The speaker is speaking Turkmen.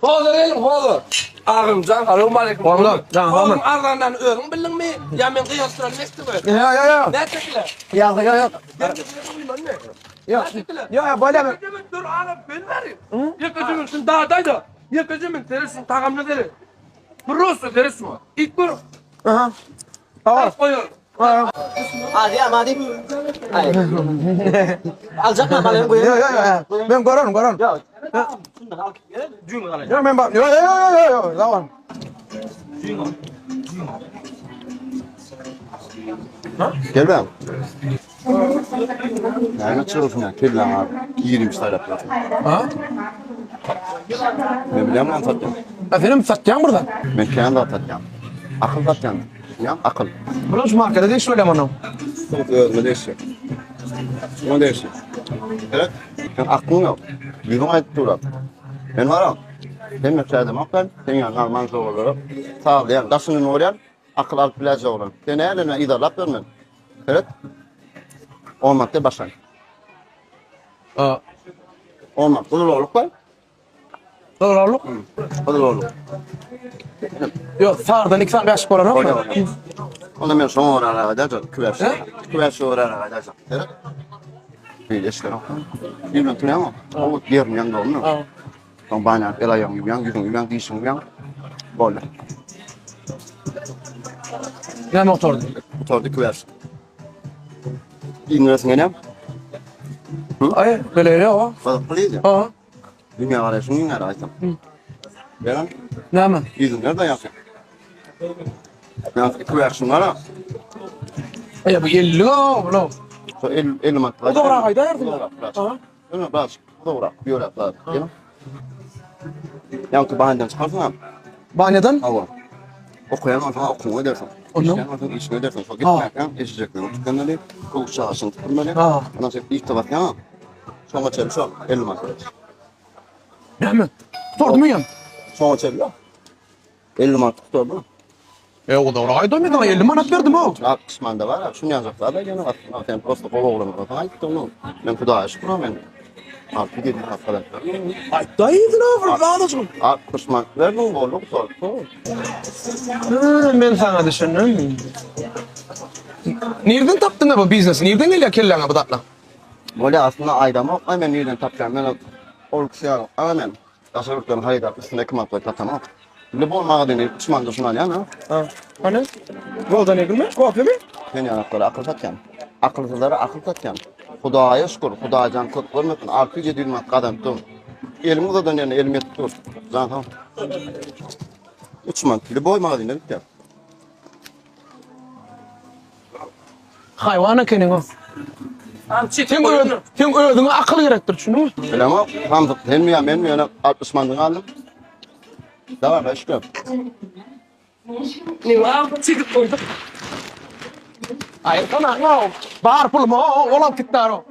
Hozir gelin, hozir. Agam jan, salowmaleýkim. Walla, jan, Hozuň arzandan özüň bildiňmi? Ýa men gyýaşdyran mesdimi? Ýa, ýa, ýa. Näçe kile? Ýa, ýa, ýa. Ýa, Ýa, ýa, bolýa. Ýekeje min dur agam, ben beri. Ýekeje min şunu dadaý-da. Ýekeje min seret şuň tagamyna seret. Prosta seret şuňa. Iýip gör. Aha. Tamam. Goýar. Hadi ama hadi. Ay. Alacak mı alayım Ýa, ýa, ýa. Men görerin, görerin. Ya. Şundan al. Düğün alayım. Ýa, men bak. Ýa, ýa, ýa, ýa, ýa. Tamam. Gel ben. Näme çyryrsyn ya? Kelläň abi. Girmiş taraplar. Ha? Ne bileyim lan satýan. Ha, senem satýaň buradan. Men kän zat satýan. Akyl satýan. Ya akyl. Bular şu markete degişli bolýar munuň. Özüme degişli. Şuna degişli. Evet. Sen aklyň yok. Ýüzüň aýdyp durar. Men varam. Sen çädem ben. Sen ýa normal soralara. Sağlayan, daşyny görýän, akyl alyp biläjek oglan. Sen näden yzarlap ýörmen. Evet. 10 madde başlan. Ha. 10 madde. Gyzyl var. Dolarlyk. Gyzyl oğluk. Ýok, sardan iki sany gaşyk bolar Bolýar. Onda men şoňa görä gaýdajak, küwäş. Küwäş görä gaýdajak. Seret. Bir eşler ok. Ýüzüň turýaňmy? O ýerini ýaňda bolmy? Soň banýa el aýagyňy ýuwýaň, ýüzüňi ýuwýaň, dişiňi ýuwýaň. Boldy. Näme oturdy? Gutardy küwäş. Iňlesiň enem. Aý, bele ýok. Gyzykly diýdi. Ha. Dünýä garaýşyň giňär aýtsam. Beren Näme? ýüzüň nerede ýaňky? Ýaňky küwäşiň gara. Aý, bu 50 o, bular. Şo el 50 manat. Uzagrak aýdarsyň. Ha. Öňe bas, uzagrak ýöräp bar. Ýaňky banýadan çykarsyň ha. Banýadan? Hawa. Okaýan bolsaň okuwyňy edersiň. Ondan? Işleýän bolsaň işiňi edersiň. Şo gitmäkäň eşijeklerini tükemeli, köwüş çagaşyny tükürmeli. Ha. Ondan soň işde basýaň. Şoňa çenli şo 50 manat. Näme? Gutardymy ýa? Şoňa çenli. 50 manat gutardy. E, uzagrak aýdam men 50 manat berdim o. 60 manda bar, şunu ýazjaklar da ýene aslynda sen prosta gowy oglan bolsaň aýtdyň onu. Men Hudaýa şükür men. Alty ýedi manat gazanyp berdim. Aýtda ýedin o, bir zadajyk. 60 manat berdim, boldy gutardy. Hı, men sana düşündüm. Nereden tapdyň bu biznesi? Nereden gelýär kelläňe bu zatlar? Bolýa aslynda aýdamok, aý men nirden tapýan, men ol kişi ýaly, aý men daşary ýurtdan haryt alyp üstüne 2 manat goýup satamok. Lübol magazyna 3 manat şuny alýan ha. Ha. Hany? Goldan egilme? Kofemi? Sen ýanaklara akyl satýan. Akylsyzlara akyl satýan. Hudaýa şükür, Hudaýjan köp görmesin, 600-700 manat gazanyp dur. Elim uzadan ýerine elim ýetip dur. Jan sag. 3 manat lüboý magazyna gitýär. Haýwan ekeniň o. Sen öz, sen özüňe akyl gerekdir, düşündiňmi? Bilemok, samsyk senmi ýa menmi ýöne 60 manat aldym. Daway başga. Ne çekip goýduk. Aý, sana, no. Bar pulum, o, ol alyp gitdi o.